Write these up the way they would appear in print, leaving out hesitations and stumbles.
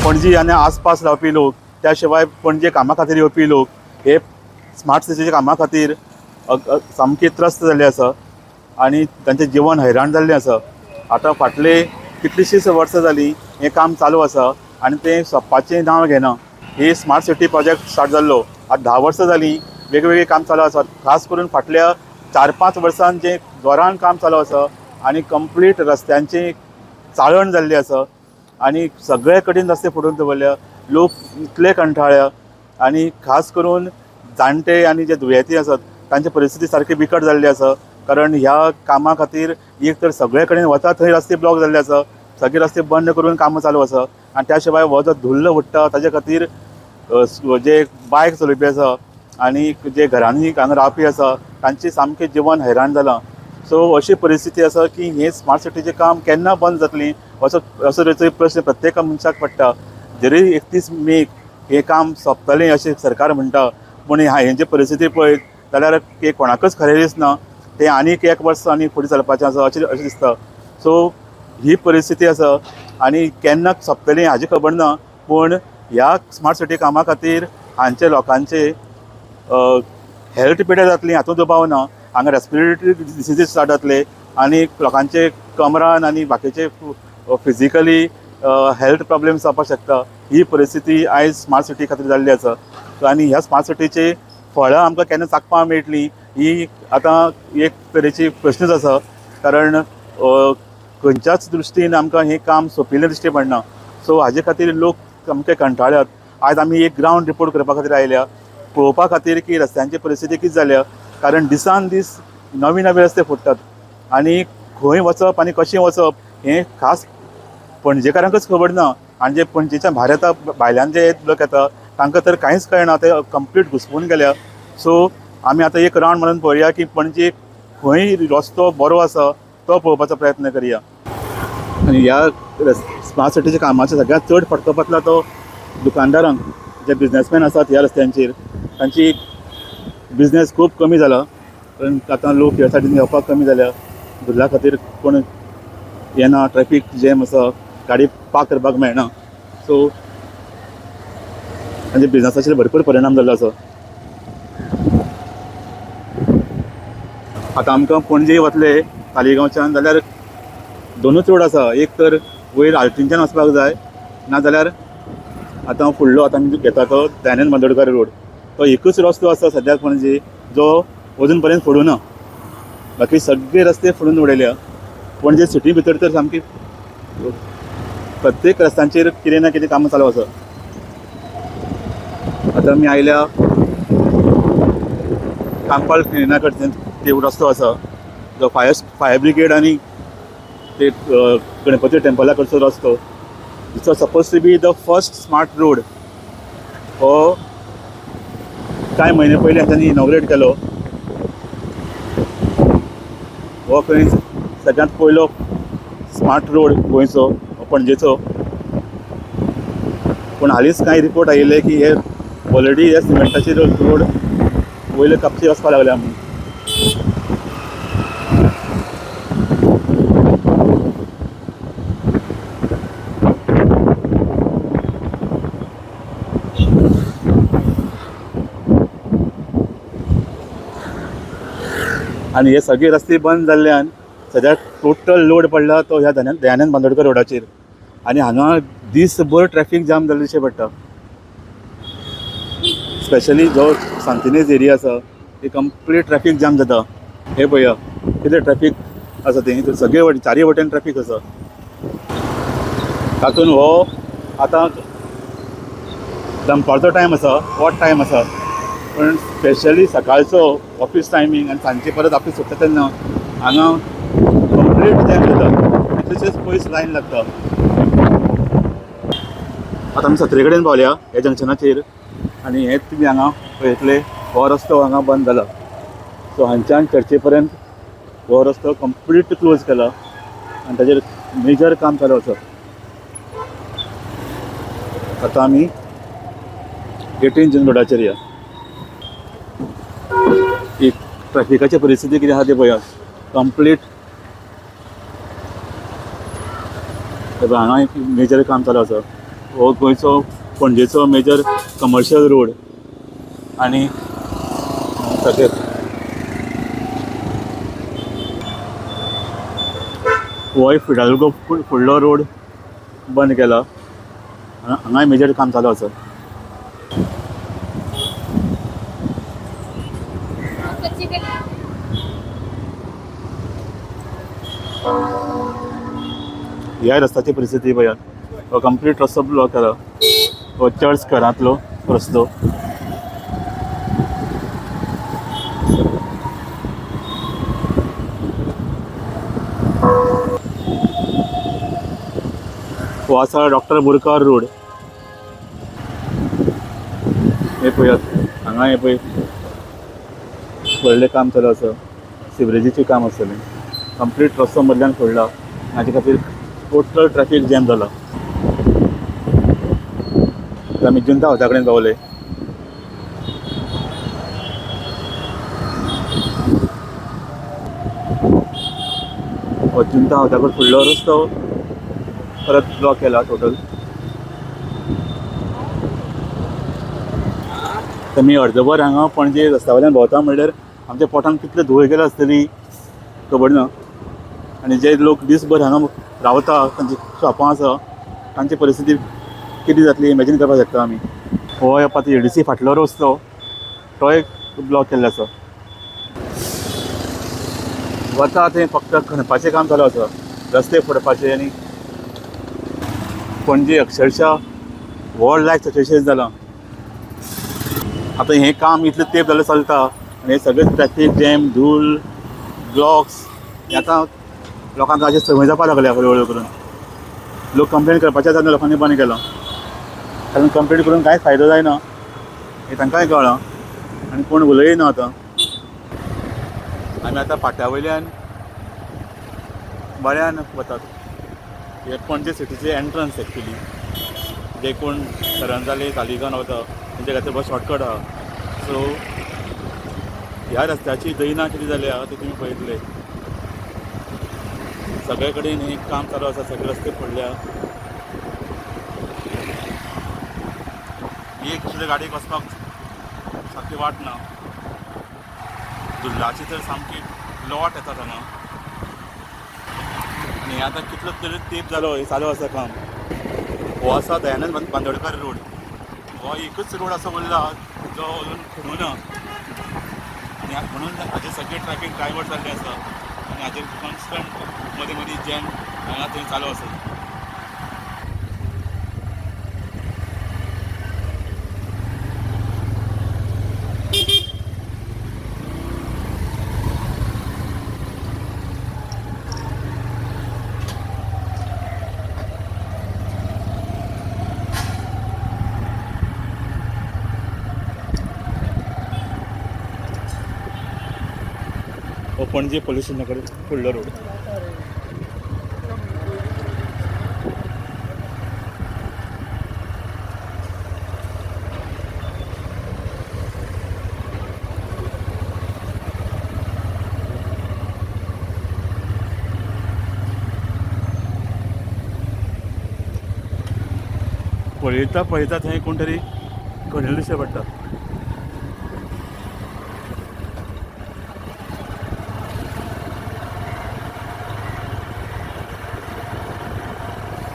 पणजी आनी आसपास रावपी लोक, त्या शिवाय पणजे कामा खातीर येवपी लोक हे स्मार्ट सिटीच्या कामा खातीर सामके त्रस्त जाल्ले आसा आनी तांचें जिवन हैराण जाल्लें आसा. आतां फाटले कितलींशींच वर्सां जालीं हें काम चालू आसा आनी तें सोंपपाचें नांव घेना. ही स्मार्ट सिटी प्रोजेक्ट स्टार्ट जाल्लो आतां 10 वर्सां जालीं, वेगवेगळीं काम चालू आसा. खास करून फाटल्या 4-5 वर्सांत जें जोरान काम चालू आसा आनी कंप्लीट रस्त्यांची चाळण जाल्ली आसा आनी सगळे कडेन रस्ते फोडून दवरल्या. लोक इतले कंठाळ्या आनी खास करून जाणटे आनी जे दुयेंती आसात तांची परिस्थिती सारकी बिकट जाल्ली आसा. कारण ह्या कामा खातीर एक तर सगळे कडेन वता थंय रस्ते ब्लॉक जाल्ले आसा, सगळे रस्ते बंद करून कामां चालू आसा आनी त्या शिवाय हो जो धुल्ल उडटा ताजे खातीर जे बायक चलोवपी आसा आनी जे घरांनी हांगा रावपी आसा तांची सामकें जिवन हैराण जालां. सो अशी परिस्थिती आसा की हें स्मार्ट सिटीचें काम केन्ना बंद जातलें असो असो तरेचो प्रश्न प्रत्येक मनशाक पडटा. जरी 31 मेक हें काम सोंपतलें अशें सरकार म्हणटा, पूण हेंची परिस्थिती पळयत जाल्यार ते कोणाकच खरें दिसना, तें आनीक एक वर्स आनी फुडें चलपाचें आसा अशें अशें दिसता. सो ही परिस्थिती आसा आनी केन्ना सोंपतली हाजी खबर ना, पूण ह्या स्मार्ट सिटी कामा खातीर हांचे लोकांचे हेल्थ पिड्यार जातली हातूंत दुबाव ना. हांगा रेस्पिरेटरी डिसिजीस स्टार्ट जातले आनी लोकांचे कमरान आनी बाकीचे फिजिकली हेल्थ प्रॉब्लेम्स जावपाक शकता. ही परिस्थिती आयज स्मार्ट सिटी खातीर जाल्ली आसा आनी ह्या स्मार्ट सिटीची फळां आमकां केन्ना चाखपाक मेळटलीं ही आतां एक तरेची प्रश्नच आसा. कारण खंयच्याच दृश्टीन आमकां हें काम सोंपिल्लें दिश्टी पडना. सो हाजे खातीर लोक सामके कंटाळ्यात. आयज आमी एक ग्रावंड रिपोर्ट करपा खातीर आयल्या, पळोवपा खातीर की रस्त्यांची परिस्थिती कितें जाल्या. कारण दिसान दीस नवे नवे रस्ते फुट्टात आनी खंय वचप आनी कशें वचप हें खास पणजेकारांकच खबर ना. आनी जे पणजेच्या भायर येता, भायल्यान जे लोक येता तांकां तर कांयच कळना, ते कंप्लीट घुसपून गेल्या. सो आमी आतां एक रावंड मारून पळोवया की पणजे खंय रस्तो बरो आसा तो पळोवपाचो प्रयत्न करया. आनी ह्या स्मार्ट सिटीच्या कामाचो सगळ्यांत चड फटको बसला तो दुकानदारांक, जे बिजनेसमॅन आसात ह्या रस्त्यांचेर, तांची बिजनेस खूब कमी जाला. कारण आतां लोक ह्या सायडीन येवपाक कमी जाल्या, धुल्ला खातीर कोण येना, ट्रॅफीक जॅम आसा, गाडी पार्क करपाक मेळना. सो तांच्या बिजनसाचेर भरपूर परिणाम जाल्लो आसा. आतां आमकां पणजे वतले तालिगांवच्यान जाल्यार दोनूच रोड आसा, एक तर वयर आल्तीनच्यान वचपाक जाय, नाजाल्यार आतां फुडलो आतां आमी घेता तो दयानंद बांदोडकर रोड. तो एकूच रस्तो आसा सद्याक पणजे जो अजून पर्यंत फोडूं ना, बाकी सगळे रस्ते फोडून उडयल्या. पणजे सिटी भितर तर सामकी प्रत्येक रस्त्यांचेर कितें ना कितें कामां चालू आसा. आतां आमी आयल्या कांपाल क्लिना कडच्यान ते रस्तो आसा जो फायर ब्रिगेड आनी ते गणपती टेम्पला कडचो रस्तो. It's suppose to be the first smart road. हो कांय म्हयने पयलीं तांणी इनॉग्रेट केलो. हो खंय सगळ्यांत पयलो स्मार्ट रोड गोंयचो, पणजेचो. पूण हालींच कांय रिपोर्ट आयिल्ले की हे ऑलरेडी हे सिमेंटाचे रोड वयले कपचे वचपाक लागले आमी. आनी हे सगळे रस्ते बंद जाल्ल्यान सद्याक टोटल लोड पडला तो ह्या दयानंद बांदोडकर रोडाचेर आनी हांगा दीसभर ट्रॅफीक जाम जाल्लें दिश्टी पडटा. स्पेशली जो सांतिनेज एरिया आसा ती कंप्लीट ट्रॅफीक जाम जाता. हे पळया कितें ट्रॅफीक आसा तें, सगळे वटेन चारय वटेन ट्रॅफीक आसा. तातूंत हो आतां दनपारचो टायम आसा, ऑड टायम आसा, पूण स्पेशली सकाळचो ऑफीस टायमींग आनी सांजचे परत ऑफीस सुट्टा तेन्ना हांगा कंप्लीट जॅम जाता, कितलेशेच पयस लायन लागता. आतां आमी सत्रे कडेन पावल्या ह्या जंक्शनाचेर आनी हे तुमी हांगा पळयतले हो रस्तो हांगा बंद जाला. सो हांच्यान चर्चे पर्यंत हो रस्तो कंप्लीट क्लोज केला आनी ताजेर मेजर काम चालू आसा. आतां आमी 18 जून रोडाचेर या. एक ट्रॅफिकाची परिस्थिती कितें आसा ती पळयात कंप्लीट. हांगा एक मेजर काम चालू आसा. हो गोंयचो पणजेचो मेजर कमर्शियल रोड आनी सगळे होय फिडाल्गो फुडलो रोड बंद केला. हांगाय मेजर काम चालू आसा. ह्या रस्त्याची परिस्थिती पळयात, हो कंप्लीट रस्तो ब्लॉक केला. हो चर्च घरांतलो रस्तो. हो आसा डॉक्टर बोरकार रोड. हे पळयात हांगा हे पळय व्हडलें काम चालू आसा. सिवरेजीचें काम आसतलें. कंप्लीट रस्तो मदल्यान फोडला. हाजे खातीर टोटल ट्रॅफिक जॅम जाला. आमी जुंता हावजा कडेन पावले. हो जुंता हावजा कडेन फुडलो रस्तो परत ब्लॉक केला टोटल. आमी अर्दवर हांगा पणजे रस्त्या वयल्यान भोंवता म्हणल्यार आमच्या पोटान कितले धुंवळ गेल्या आसतली खबर ना. आनी जे लोक दीसभर हांगा रावता, तांची शॉपां आसा, तांची परिस्थिती कितें जातली इमेजीन करपाक शकता आमी. हो आतां एडीसी फाटलो रस्तो तो एक ब्लॉक केल्लो आसा. वता थंय फक्त खणपाचें काम चालू आसा, रस्ते फोडपाचे. आनी पणजे अक्षरशः व्हड लायक सिच्युएशन जालां आतां. हें काम इतलें तेंप जालें चलता आनी हें सगळें ट्रॅफीक जॅम, धूल, ब्लॉक्स हें आतां लोकांक हाजी संवय जावपाक लागल्या. हळू हळू करून लोक कंप्लेन करपाचें आतां लोकांनी बंद केलां, कारण कंप्लेन करून कांयच फायदो जायना हें तांकांय कळ्ळां आनी कोण उलयना. आतां आमी आतां पाट्या वयल्यान बऱ्यान वतात. हे पणजे सिटीचे एंट्रन्स एक्चुली. जे कोण करंजाले, तालिगांव वता तेंच्या खातीर बरो शॉर्टकट आहा. सो ह्या रस्त्याची दैना कितें जाल्या ती तुमी पळयतले. सगळे कडेन हें काम चालू आसा. सगळे रस्ते पडल्या. एक सुद्दां गाडयेक वचपाक सारकी वाट ना. धुल्लाची तर सामकी लोट येता हांगा. आनी हें आतां कितलो तरी तेंप जालो हें चालू आसा काम. हो आसा दयानंद बांदोडकर रोड. हो एकूच रोड असो उरला जो अजून खणूं ना आनी म्हणून हाजे सगळे ट्रॅफिक डायवर्ट जाल्ले आसा आनी हाजेर कॉन्स्टंट मदीं मदीं जॅम हांगा थंय चालू आसा. हो पणजे पोलीस स्टेशना कडेन फुडलो रोड. पळयता पळयता थंय कोण तरी खणिल्लें दिश्टी पडटा.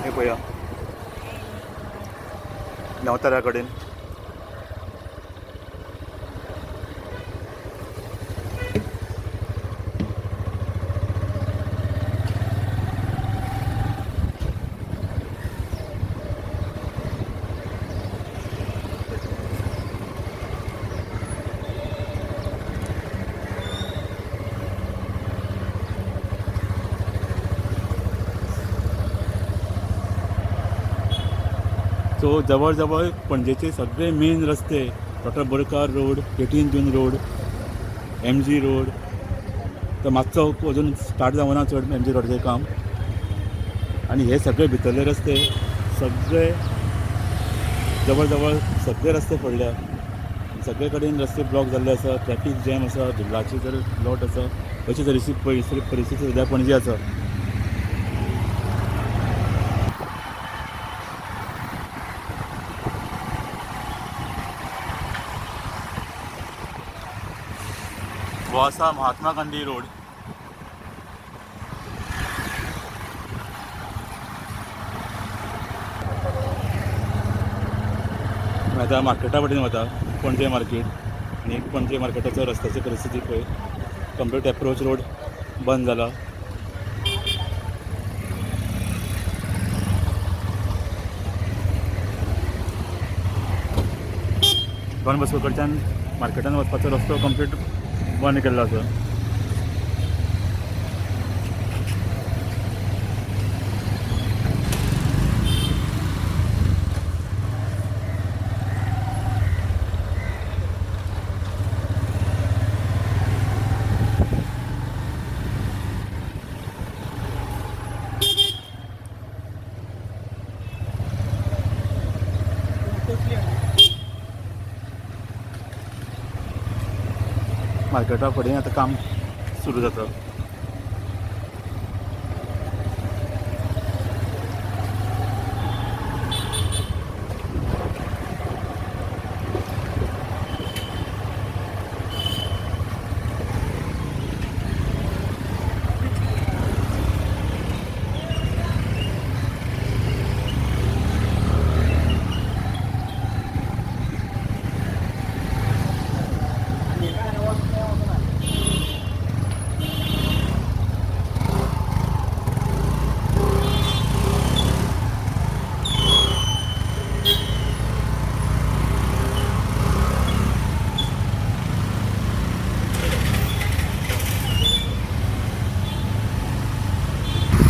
हे पळया नवतारा कडेन. सो जवळ जवळ पणजेचे सगळे मेन रस्ते, doctor Borkar road, 18 June road, MG road, तर मातसो अजून स्टार्ट जावना चड एमजी रोडाचें काम. आनी हे सगळे भितरले रस्ते सगळे जवळ जवळ सगळे रस्ते पडल्या. सगळे कडेन रस्ते ब्लॉक जाल्ले आसा. ट्रॅफीक जॅम आसा. धुल्लाची जर लोट आसा. अशी तरेची परिस्थिती सद्या पणजे आसा. हो आसा महात्मा गांधी रोड. आतां मार्केटा वटेन वता, पणजे मार्केट. आनी पणजे मार्केटाचो रस्त्याची परिस्थिती पळय, कंप्लीट एप्रोच रोड बंद जाला. डॉन बॉस्को कडच्यान मार्केटान वचपाचो रस्तो कंप्लीट बंद केल्लो आसा. मार्केटा फुडें आतां काम सुरू जाता.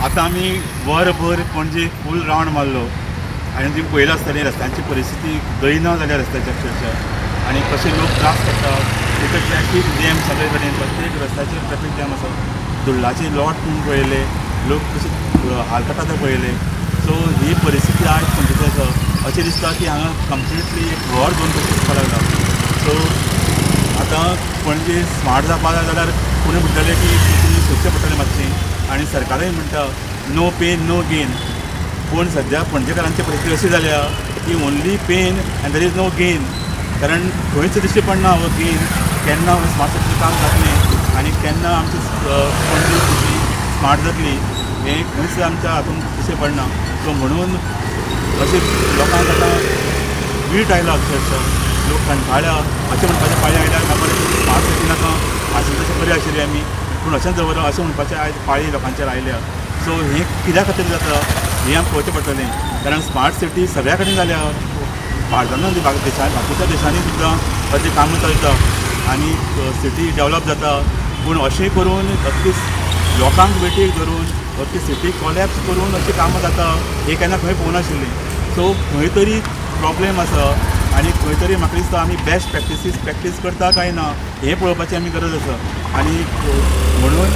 आतां आमी वरभर पणजे फूल रावंड मारलो आनी तुमी पळयलां आसतलें रस्त्यांची परिस्थिती दयना जाल्या रस्त्याची अक्षरशः. आनी कशे लोक त्रास काडटा. तितून ट्रॅफीक जॅम सगळे कडेन, प्रत्येक रस्त्याचेर ट्रॅफीक जॅम आसा. धुल्लाचे लोट तुमी पळयले, लोक कशे हाल काडटा ते पळयले. सो ही परिस्थिती आयज पणजेची आसा. अशें दिसता की हांगा कंप्लिटली एक वॉर झोन कशें दिसपाक लागला. सो आतां पणजे स्मार्ट जावपाक जाय जाल्यार कोणी म्हणटलें की तुमी सोदचें पडटलें मातशें. आनी सरकारय म्हणटा नो पेन नो गेन, पूण सद्या पणजेकारांची परिस्थिती अशी जाल्या की only pain and there is no gain. कारण खंयच दिश्टी पडना हो गेन, केन्ना स्मार्ट सिटीचें काम जातलें आनी केन्ना आमची पणजी सिटी स्मार्ट जातली हें खंयच आमच्या हातूंत दिश्टी पडना. सो म्हणून अशें लोकांक आतां वीट आयला, अक्षरशः लोक कंटाळ्या अशें म्हणपाचें पाळी आयल्या. बाबा स्मार्ट सिटी नाका, आशिल्लें तशें बरें आशिल्लें आमी, पूण अशेंच दवरप अशें म्हणपाचें आयज पाळी लोकांचेर आयल्या. सो हें कित्या खातीर जाता हें आमकां पळोवचें पडटलें. कारण स्मार्ट सिटी सगळ्या कडेन जाल्या, भारतान देशां बाकीच्या देशांनी सुद्दां अशें कामां चलता आनी सिटी डेवलप जाता. पूण अशें करून अख्खी लोकांक वेठीक धरून अख्खी सिटी कॉलेप्स करून अशीं कामां जाता हें केन्ना खंय पळोवनाशिल्लें. सो खंय तरी प्रॉब्लेम आसा आनी खंय तरी म्हाका दिसता आमी बेस्ट प्रॅक्टिसीस प्रॅक्टीस करता काय ना हें पळोवपाची आमी गरज आसा. आनी म्हणून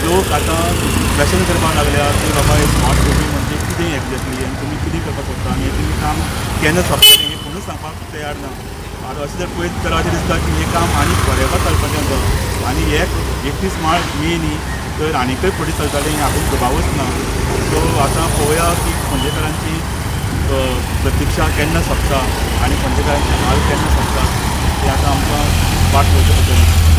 लोक आतां क्वेशन करपाक लागल्या की बाबा हे स्मार्ट सिटी म्हणजे कितें एक्झॅक्टली आनी तुमी कितें करपाक सोदता आनी तुमी काम केन्ना सोंपतलें हें कोणूच सांगपाक तयार ना. आतां अशें जर पळयत जाल्यार अशें दिसता की हें काम आनी फॉरेवर चलपाचें आसा आनी हे 31 मार्च मे न्ही तर आनीकय फुडें चलतलें हें हातूंत दुबावच ना. सो आतां पळोवया की पणजेकारांची प्रतिक्षा केन्ना सोंपता आनी पणजेकारांचे हाल केन्ना सोंपता ते आतां आमकां वाट पळोवची पडटली.